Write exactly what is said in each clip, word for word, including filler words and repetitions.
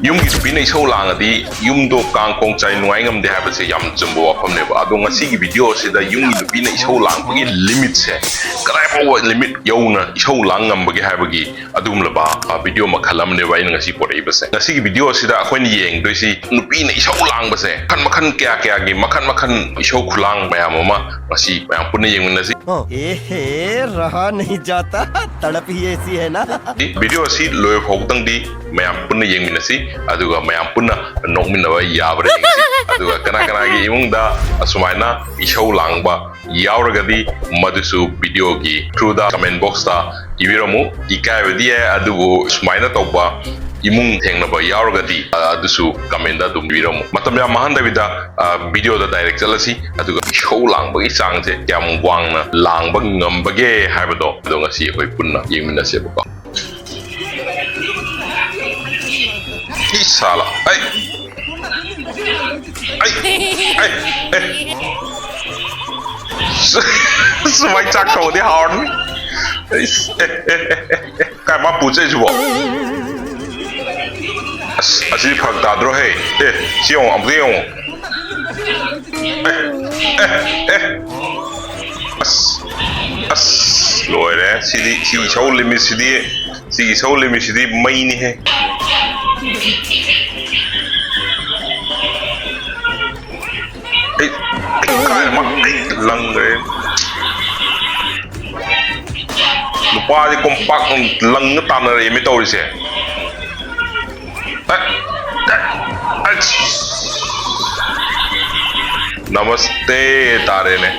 ꯌꯨꯝꯒꯤ ꯅꯨꯄꯤꯅ ꯏꯁꯧ ꯂꯥꯡꯉꯗꯤ ꯌꯨꯝꯗꯣ ꯀꯥꯡ ꯈꯣꯡ ꯆꯥꯏ ꯅꯨꯡꯉꯥꯏ ꯉꯝꯗꯦ ꯍꯥꯏꯕꯁꯦ ꯌꯥꯝ ꯆꯨꯝꯕ ꯋꯥꯐꯝꯅꯦꯕ꯫ ꯑꯗꯣ ꯉꯁꯤꯒꯤ ꯚꯤꯗꯤꯑꯣ ꯑꯁꯤꯗ ꯌꯨꯝꯒꯤ ꯅꯨꯄꯤꯅ ꯏꯁꯧ ꯂꯥꯡꯕꯒꯤ ꯂꯤꯃꯤꯠꯁꯦ, ꯀꯗꯥꯏ ꯐꯥꯎꯕ ꯂꯤꯃꯤꯠ ꯌꯧꯅ ꯏꯁꯧ ꯂꯥꯡ ꯉꯝꯕꯒꯦ ꯍꯥꯏꯕꯒꯤ ꯑꯗꯨꯒꯨꯝꯂꯕ, ꯑ, ꯚꯤꯗꯤꯑꯣ ꯃꯈꯜ ꯑꯃꯅꯦꯕ ꯑꯩꯅ ꯉꯁꯤ ꯄꯨꯔꯛꯏꯕꯁꯦ꯫ ꯉꯁꯤꯒꯤ ꯚꯤꯗꯤꯑꯣ ꯑꯁꯤꯗ ꯑꯩꯈꯣꯏꯅ ꯌꯦꯡꯗꯣꯏꯁꯤ ꯅꯨꯄꯤꯅ ꯏꯁꯧ ꯂꯥꯡꯕꯁꯦ, ꯃꯈꯟ ꯃꯈꯟ ꯀꯌꯥ ꯀꯌꯥꯒꯤ, ꯃꯈꯟ ꯃꯈꯟ ꯏꯁꯧ ꯈꯨꯂꯥꯡ ꯃꯌꯥꯝ ꯑꯃ ꯉꯁꯤ ꯃꯌꯥꯝ ꯄꯨꯟꯅ ꯌꯦꯡꯃꯤꯟꯅꯁꯤ꯫ ꯑꯦꯍꯦ, ꯔꯍꯥ ꯅꯍꯤ ꯖꯥꯇꯥ, ꯇꯗꯞ ꯍꯤ ꯑꯦꯁꯤ ꯍꯦ ꯅꯥ꯫ ꯚꯤꯗꯤꯑꯣ ꯑꯁꯤ ꯂꯣꯏꯕ ꯐꯥꯎꯕꯗꯪꯗꯤ ꯃꯌꯥꯝ ꯄꯨꯟꯅ ꯌꯦꯡꯃꯤꯟꯅꯁꯤ, ꯑꯗꯨꯒ ꯃꯌꯥꯝ ꯄꯨꯟꯅ ꯅꯣꯛꯃꯤꯟꯅꯕ ꯌꯥꯕ꯭ꯔꯥ ꯌꯦꯡꯁꯤ꯫ ꯑꯗꯨꯒ ꯀꯅꯥ ꯀꯅꯥꯒꯤ ꯏꯃꯨꯡꯗ ꯑꯁꯨꯃꯥꯏꯅ ꯏꯁꯧ ꯂꯥꯡꯕ ꯌꯥꯎꯔꯒꯗꯤ, ꯃꯗꯨꯁꯨ ꯚꯤꯗꯤꯑꯣꯒꯤ through the comment box ꯇ ꯏꯕꯤꯔꯝꯃꯨ꯫ ꯏꯀꯥꯏꯕꯗꯤ ꯌꯥꯏ, ꯑꯗꯨꯕꯨ ꯁꯨꯃꯥꯏꯅ ꯇꯧꯕ ꯏꯃꯨꯡ ꯊꯦꯡꯅꯕ ꯌꯥꯎꯔꯒꯗꯤ, ꯑ, ꯑꯗꯨꯁꯨ comment ꯇ ꯑꯗꯨꯝ ꯏꯕꯤꯔꯝꯃꯨ꯫ ꯃꯇꯝ ꯌꯥꯝ ꯃꯥꯡꯍꯟꯗꯕꯤꯗ, ꯑ, ꯚꯤꯗꯤꯑꯣꯗ direct ꯆꯠꯂꯁꯤ, ꯑꯗꯨꯒ ꯏꯁꯧ ꯂꯥꯡꯕꯒꯤ ꯆꯥꯡꯁꯦ ꯀꯌꯥꯝ ꯋꯥꯡꯅ ꯂꯥꯡꯕ ꯉꯝꯕꯒꯦ ꯍꯥꯏꯕꯗꯣ, ꯑꯗꯣ ꯉꯁꯤ ꯑꯩꯈꯣꯏ ꯄꯨꯟꯅ ꯌꯦꯡꯃꯤꯟꯅꯁꯦꯕꯀꯣ꯫ ꯏꯁꯥꯂꯥ, ꯑꯩ, ꯑꯩ, ꯑꯩ, ꯑꯩ꯫ ꯁꯨꯃꯥꯏ ꯆꯥꯛ ꯊꯣꯡꯉꯗꯤ ꯍꯥꯎꯔꯅꯤ꯫ ꯑꯩꯁ, ꯑꯦ, ꯑꯦ, ꯑꯦ, ꯑꯦ, ꯑꯦ꯫ ꯀꯥꯏ ꯃꯥ ꯄꯨ ꯆꯠꯂꯤꯁꯤꯕꯣ? ꯑꯁ, ꯑꯁꯤꯗꯤ ꯐꯔꯛ ꯇꯥꯗ꯭ꯔꯣꯍꯦ? ꯑꯦ, ꯁꯤ ꯌꯦꯡꯉꯣ, ꯑꯃꯨꯛꯇ ꯌꯦꯡꯉꯣ꯫ ꯑꯦ, ꯑꯦ, ꯑꯦ꯫ ꯑꯁ, ꯑꯁ, ꯂꯣꯏꯔꯦ꯫ ꯁꯤꯗꯤ, ꯁꯤ ꯏꯁꯧ limit ꯁꯤꯗꯤ, ꯁꯤ ꯏꯁꯧ limit ꯁꯤꯗꯤ ꯃꯩꯅꯤꯍꯦ꯫ ꯑꯩ, ꯑꯩ ꯀꯥꯏ ꯑꯃ, ꯑꯩ ꯂꯪꯈ꯭ꯔꯦ꯫ ꯅꯨꯄꯥꯁꯦ ꯀꯣꯝꯄꯥꯛ ꯂꯪꯉ ꯇꯥꯟꯅꯔꯛꯑꯦꯃꯤ ꯇꯧꯔꯤꯁꯦ꯫ ꯑꯦ, ꯑꯦ, ꯑꯦ꯫ ꯅꯃꯁꯇꯦ ꯇꯥꯔꯦꯅꯦ꯫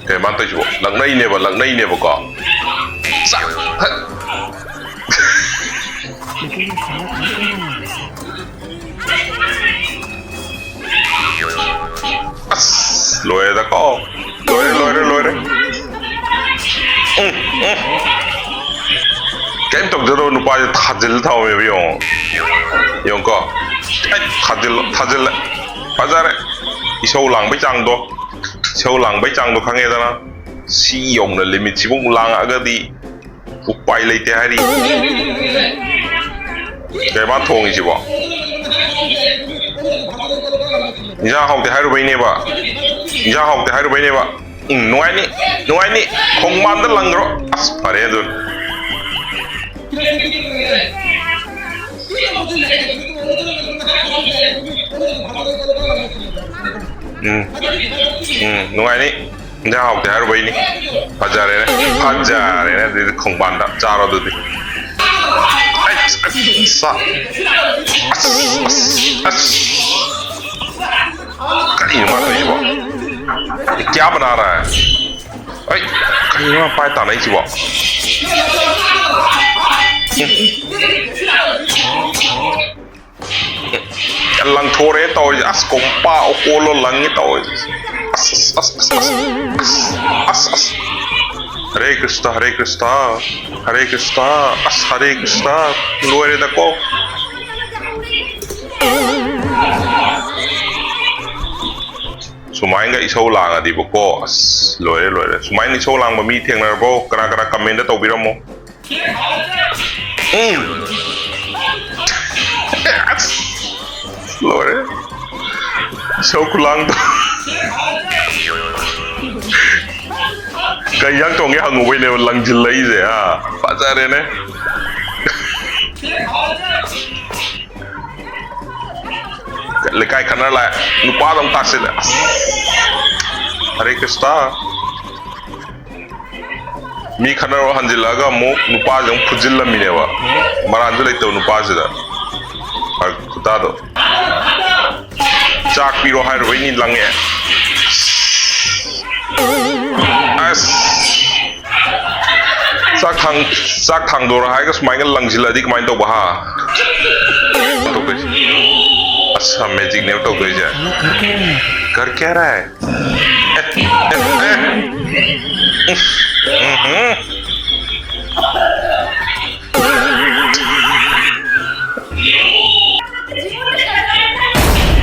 ꯀꯩ ꯃꯥꯅ ꯇꯧꯔꯤꯁꯤꯕꯣ? ꯂꯛꯅꯩꯅꯦꯕ, ꯂꯛꯅꯩꯅꯦꯕꯀꯣ꯫ ꯆꯥꯛ! ꯍꯠ! ꯑꯁ, ꯂꯣꯏꯔꯦꯗꯀꯣ꯫ ꯂꯣꯏꯔꯦ, ꯂꯣꯏꯔꯦ, ꯂꯣꯏꯔꯦ꯫ ꯎꯝ, ꯎꯝ꯫ ꯀꯩꯝ ꯇꯧꯖꯗꯕ ꯅꯨꯄꯥꯁꯦ ꯊꯥꯖꯤꯜ ꯊꯝꯃꯦꯕ, ꯌꯦꯡꯉꯣ꯫ ꯌꯦꯡꯉꯨꯀꯣ꯫ ꯑꯩ ꯊꯥꯖꯤꯜ-, ꯊꯥꯖꯤꯜꯂꯦ꯫ ꯐꯖꯔꯦ꯫ ꯏꯁꯧ ꯂꯥꯡꯕꯩ ꯆꯥꯡꯗꯣ꯫ ꯏꯁꯧ ꯂꯥꯡꯕꯩ ꯆꯥꯡꯗꯣ ꯈꯪꯉꯦꯗꯅ꯫ ꯁꯤ ꯌꯧꯅ limit ꯁꯤꯐꯧ ꯂꯥꯡꯉꯛꯑꯒꯗꯤ ꯎꯄꯥꯏ ꯂꯩꯇꯦ ꯍꯥꯏꯔꯤ꯫ ꯀꯩ ꯃꯥ ꯊꯣꯡꯉꯤꯁꯤꯕꯣ? ꯏꯟꯖꯥꯡ ꯍꯥꯎꯇꯦ ꯍꯥꯏꯔꯨꯕꯩꯅꯦꯕ꯫ ꯏꯟꯖꯥꯡ ꯍꯥꯎꯇꯦ ꯍꯥꯏꯔꯨꯕꯩꯅꯦꯕ꯫ ꯎꯝ, ꯅꯨꯡꯉꯥꯏꯅꯤ, ꯅꯨꯡꯉꯥꯏꯅꯤ꯫ ꯈꯣꯡꯕꯥꯟꯗ ꯂꯪꯈ꯭ꯔꯣ꯫ ꯑꯁ, ꯐꯔꯦ ꯑꯗꯨꯅ꯫ ꯎꯝ, ꯎꯝ, ꯅꯨꯡꯉꯥꯏꯅꯤ꯫ ꯏꯟꯖꯥꯡ ꯍꯥꯎꯇꯦ ꯍꯥꯏꯔꯨꯕꯩꯅꯤ꯫ ꯐꯖꯔꯦꯅꯦ, ꯐꯖꯔꯦꯅꯦ꯫ ꯑꯗꯨꯗꯤ ꯈꯣꯡꯕꯥꯟꯗ ꯆꯥꯔꯣ ꯑꯗꯨꯗꯤ꯫ ꯑꯁ, ꯑꯁ, ꯑꯁ, ꯑꯁ, ꯑꯁ꯫ ꯀꯔꯤꯅꯣ ꯃꯥ ꯇꯧꯔꯤꯁꯤꯕꯣ? ꯀꯌꯥ ꯕꯅꯥ ꯔꯍꯥ ꯍꯥꯏ? ꯑꯩ, ꯀꯔꯤꯅꯣ ꯃꯥ ꯄꯥꯏ ꯇꯥꯟꯅꯩꯁꯤꯕꯣ? ꯂꯪꯊꯣꯔꯛꯑꯦ ꯇꯧꯔꯤꯁꯦ꯫ ꯑꯁ, ꯀꯣꯝꯄꯥ ꯑꯣꯀꯣꯜꯂꯣ ꯂꯪꯉꯦ ꯇꯧꯔꯤꯁꯦ꯫ ꯑꯁ, ꯑꯁ, ꯑꯁ꯫ ꯍꯔꯦ ꯀ꯭ꯔꯤꯁꯇ, ꯍꯔꯦ ꯀ꯭ꯔꯤꯁꯇ, ꯍꯔꯦ ꯀ꯭ꯔꯤꯁꯇ꯫ ꯑꯁ, ꯍꯔꯦ ꯀ꯭ꯔꯤꯁꯇ꯫ ꯂꯣꯏꯔꯦꯗꯀꯣ꯫ ꯁꯨꯃꯥꯏꯅꯒ ꯏꯁꯧ ꯂꯥꯡꯉꯗꯤꯕꯀꯣ, ꯑꯁ, ꯂꯣꯏꯔꯦ, ꯂꯣꯏꯔꯦ꯫ ꯁꯨꯃꯥꯏꯅ ꯏꯁꯧ ꯂꯥꯡꯕ ꯃꯤ ꯊꯦꯡꯅꯔꯕꯣ? ꯀꯅꯥ ꯀꯅꯥ comment ꯇꯧꯕꯤꯔꯝꯃꯣ꯫ ꯎꯝ꯫ ꯑꯁ, ꯂꯣꯏꯔꯦ꯫ ꯏꯁꯧ ꯈꯨꯂꯥꯡꯗꯣ꯫ ꯀꯩ ꯏꯟꯖꯥꯡ ꯊꯣꯡꯒꯦ ꯍꯪꯉꯨꯕꯩꯅꯦꯕ ꯂꯪꯁꯤꯜꯂꯛꯏꯁꯦ, ꯍꯥ? ꯐꯖꯔꯦꯅꯦ꯫ ꯂꯩꯀꯥꯏ ꯈꯠꯅꯔ ꯂꯥꯛꯑꯦ꯫ ꯅꯨꯄꯥꯗ ꯑꯃꯨꯛ ꯇꯥꯁꯤꯜꯂꯦ꯫ ꯑꯁ꯫ ꯍꯔꯦ ꯀ꯭ꯔꯤꯁꯇ꯫ ꯃꯤ ꯈꯠꯅꯔ ꯍꯟꯖꯤꯜꯂꯛꯑꯒ ꯑꯃꯨꯛ ꯅꯨꯄꯥꯁꯦ ꯑꯃꯨꯛ ꯐꯨꯖꯤꯜꯂꯝꯃꯤꯅꯦꯕ꯫ ꯃꯔꯥꯟꯁꯨ ꯂꯩꯇꯕ ꯅꯨꯄꯥꯁꯤꯗ꯫ ꯈꯨꯇꯥꯗꯣ꯫ ꯆꯥꯛ ꯄꯤꯔꯣ ꯍꯥꯏꯔꯨꯕꯩꯅꯤ ꯂꯪꯉꯦ꯫ ꯑꯁ꯫ ꯆꯥꯛ ꯊꯥꯡ-, ꯆꯥꯛ ꯊꯥꯡꯗꯣꯔꯣ ꯍꯥꯏꯔꯒ ꯁꯨꯃꯥꯏꯅ ꯂꯪꯁꯤꯜꯂꯗꯤ ꯀꯃꯥꯏꯅ ꯇꯧꯕ, ꯍꯥ? ꯇꯧꯗꯣꯏꯁꯦ꯫ ꯑꯁ, magicꯅꯦꯕ ꯇꯧꯗꯣꯏꯁꯦ꯫ ꯀꯔ ꯀꯌꯥ ꯍꯥꯏ? ꯑꯦ, ꯑꯦ, ꯑꯦ꯫ ꯎꯝ, ꯎꯝ꯫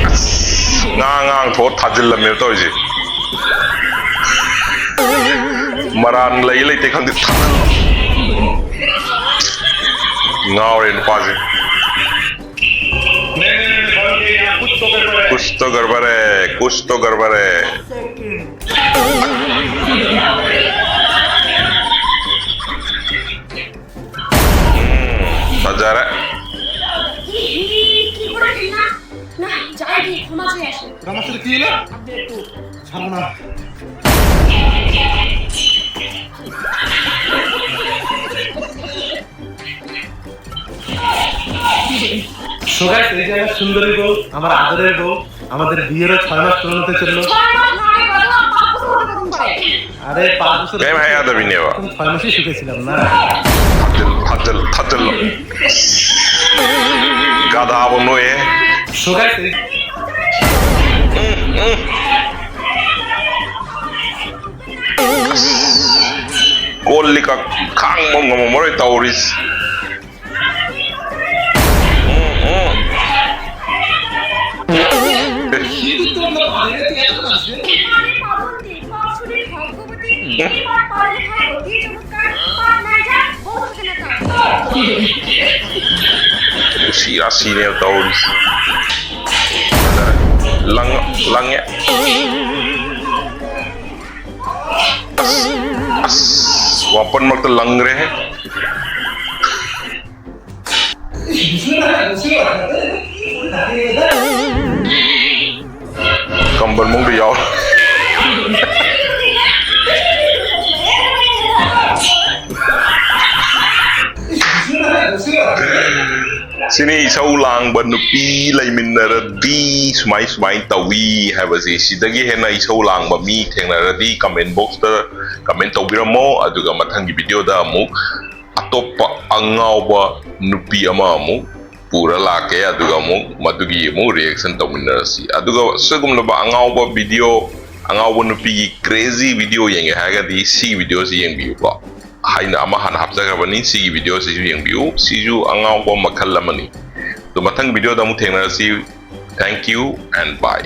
ꯑꯁ, ꯉꯥ ꯉꯥꯡ ꯊꯣꯛꯑ ꯊꯥꯖꯤꯜꯂꯝꯃꯦꯕ ꯇꯧꯔꯤꯁꯦ꯫ ꯃꯔꯥꯟ ꯂꯩ ꯂꯩꯇꯦ ꯈꯪꯗꯦ, ꯊꯥꯖꯤꯜꯂꯝꯃꯦ꯫ ꯉꯥꯎꯔꯦ ꯅꯨꯄꯥꯁꯦ꯫ कुछ तो गड़बड़ है, कुछ तो गड़बड़ है। ꯎꯝ, ꯐꯖꯔꯦ꯫ কি করে না? না, যাই কি, ক্ষমা চেয়ে আসি। তোর আমার সাথে কি হলো? আপনি একটু ছাড়ো না। So guys, এই যে আমার সুন্দরী বউ, আমার আদরের বউ, আমাদের বিয়েরও ছয় মাস পূরণ হতে চললো। ছয় মাস নয়, বাবা, পাঁচ বছর হতে কখন পারে? আরে, পাঁচ বছর প্রেম হ্যাঁ, আদর বিনে বাবা। আমি ছয় মাসই সুখে ছিলাম না। থাচল, থাচল, থাচল। গাধা বনো এ। So guys, এই ꯎꯝ, ꯎꯝ꯫ ꯀꯣꯜ ꯂꯤꯛꯀ ꯈꯥꯡꯕ ꯉꯝꯃꯝꯃꯔꯣꯏ ꯇꯧꯔꯤꯁꯦ꯫ ꯎꯝ, ꯎꯝ꯫ ꯎꯁꯤ ꯔꯥꯁꯤꯅꯦꯕ ꯇꯧꯔꯤꯁꯦ꯫ ꯂꯪ-, ꯂꯪꯉꯦ꯫ ꯑꯁ, ꯋꯥꯄꯟꯃꯛꯇ ꯂꯪꯈ꯭ꯔꯦꯍꯦ꯫ ꯀꯝꯕꯜ ꯃꯅꯨꯡꯗ ꯌꯥꯎꯔꯦ꯫ ꯁꯤꯅꯤ ꯏꯁꯧ ꯂꯥꯡꯕ ꯅꯨꯄꯤ ꯂꯩꯃꯤꯟꯅꯔꯗꯤ ꯁꯨꯃꯥꯏ ꯁꯨꯃꯥꯏꯅ ꯇꯧꯏ ꯍꯥꯏꯕꯁꯦ꯫ ꯁꯤꯗꯒꯤ ꯍꯦꯟꯅ ꯏꯁꯧ ꯂꯥꯡꯕ ꯃꯤ ꯊꯦꯡꯅꯔꯗꯤ comment box ꯇ comment ꯇꯧꯕꯤꯔꯝꯃꯣ, ꯑꯗꯨꯒ ꯃꯊꯪꯒꯤ video ꯗ ꯑꯃꯨꯛ ꯑꯇꯣꯞꯄ ꯑꯉꯥꯎꯕ ꯅꯨꯄꯤ ꯑꯃ ꯑꯃꯨꯛ ꯄꯨꯔ ꯂꯥꯛꯀꯦ, ꯑꯗꯨꯒ ꯑꯃꯨꯛ ꯃꯗꯨꯒꯤ ꯑꯃꯨꯛ reaction ꯇꯧꯃꯤꯟꯅꯔꯁꯤ꯫ ꯑꯗꯨꯒ ꯁꯤꯒꯨꯝꯂꯕ ꯑꯉꯥꯎꯕ video, ꯑꯉꯥꯎꯕ ꯅꯨꯄꯤꯒꯤ crazy video ꯌꯦꯡꯒꯦ ꯍꯥꯏꯔꯒꯗꯤ ꯁꯤꯒꯤ video ꯁꯤ ꯌꯦꯡꯕꯤꯌꯨꯀꯣ꯫ ꯍꯥꯏꯅ ꯑꯃ ꯍꯥꯟꯅ ꯍꯥꯞꯆꯈ꯭ꯔꯕꯅꯤ, ꯁꯤꯒꯤ video ꯁꯤꯁꯨ ꯌꯦꯡꯕꯤꯌꯨ꯫ ꯁꯤꯁꯨ ꯑꯉꯥꯎꯕ ꯃꯈꯜ ꯑꯃꯅꯤ꯫ ꯑꯗꯣ ꯃꯊꯪ video ꯗ ꯑꯃꯨꯛ ꯊꯦꯡꯅꯔꯁꯤ꯫ Thank you and bye꯫